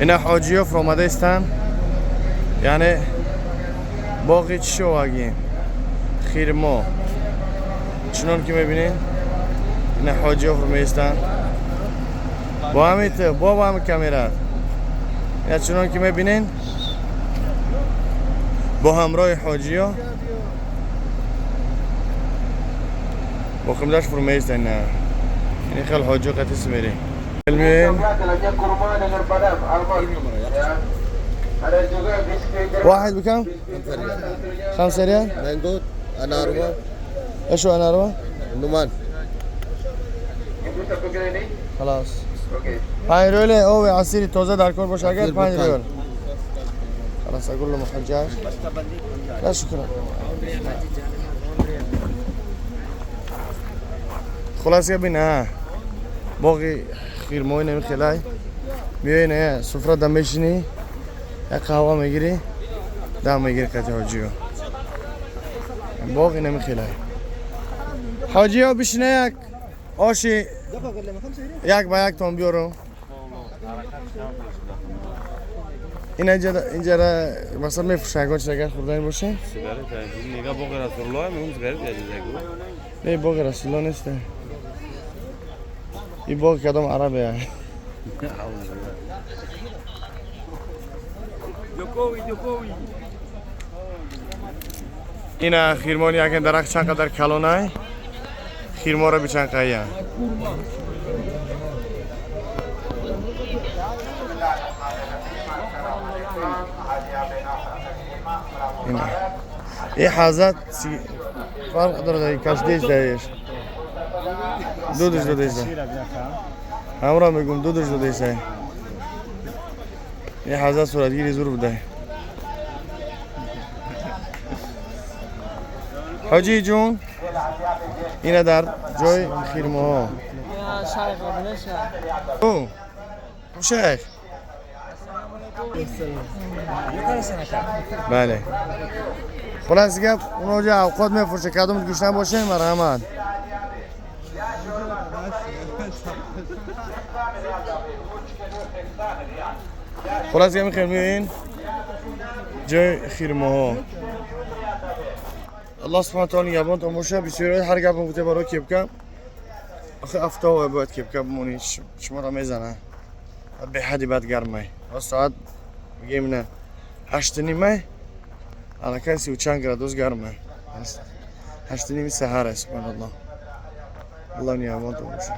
Ина ҳоҷиё фуромада истанд, яъне боғи чӣ шовагӣ хирмо. Чунон ки мебинед, ина ҳоҷиё фуромаистанд бо ҳамин бо ҳамин камера. Ина чунон ки мебинед, бо ҳамроҳи ҳоҷиё бо химдаш фуромаистанд. Ина ин хел ҳоҷиё қатис мерӣ. واحد بكم؟ 5 ريال؟ مانجو أنا 4. ايش هو أنا 4؟ نمان. خلاص 5 ريال. او عصير تازه در کار باشه اگر 5 ريال. خلاص اقول له محجاج لا شكرا. خلاص يا بنا باقی خیرمای نمیخلای میای نه سفره دم میشینی، یک قهوه میگیری، دم میگیری قطع حاجی ها. باقی نمیخلای حاجی ها بشینه یک آشی یک با یک تون بیارم. این اینجا را مثلا میفروشن اگه چیز اگر خوردنی باشه. نگاه باغ رسول الله میگم سیگارت نه، باغ رسول الله نیست. این باغ کدام عربه. این خیرمانی اگه درخت چند قدر کلانه خیرما رو به چند قیه. این حضرت فرق داره کش دیش دایش دودش دودش همراه میگم دودش دودش. این حضرت صورتگیری زور بوده. حاجی جون اینه در جای خیرمه ها. او شیخ بله خلاص گپ اونجا اوقات میفروشه کدوم گوش نباشه مرحمت. خلاص گپ میخوایم میبین جای خیرمه ها. الله سبحانه وتعالى نگهبان تا باشه. بسیاری هر گپ گفته برای کپکا آخه افتاو باید کپکا بمونی شما را میزنه به حدی بد گرمه. ساعت میگیم نه 8:30 الکی 30 و چند گرادوس گرمه. 8:30 سحر. سبحان الله. الله نگهبان تا باشه.